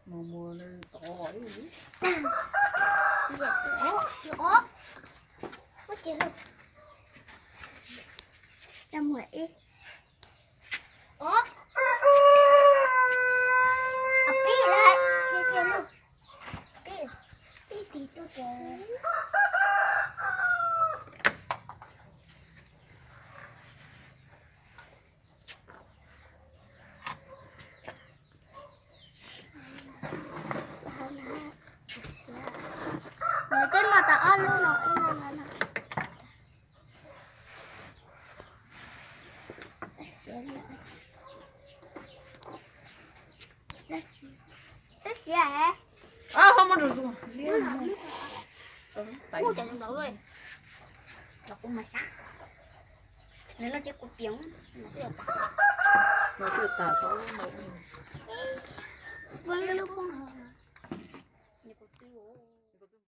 Mus mus tod ib. Ua ces lug. Tau muaj ib. Pib lawm, pib, pib tig tuaj ces. Nws twb noj tau ob lub no, ib no no. Twb siav, twb siav. Ho muab rau zoo. Muab cov ntawd los kuv mas sab. Nws no tsis kuv piav. No twb tas tau lub no. Peb lub poob no.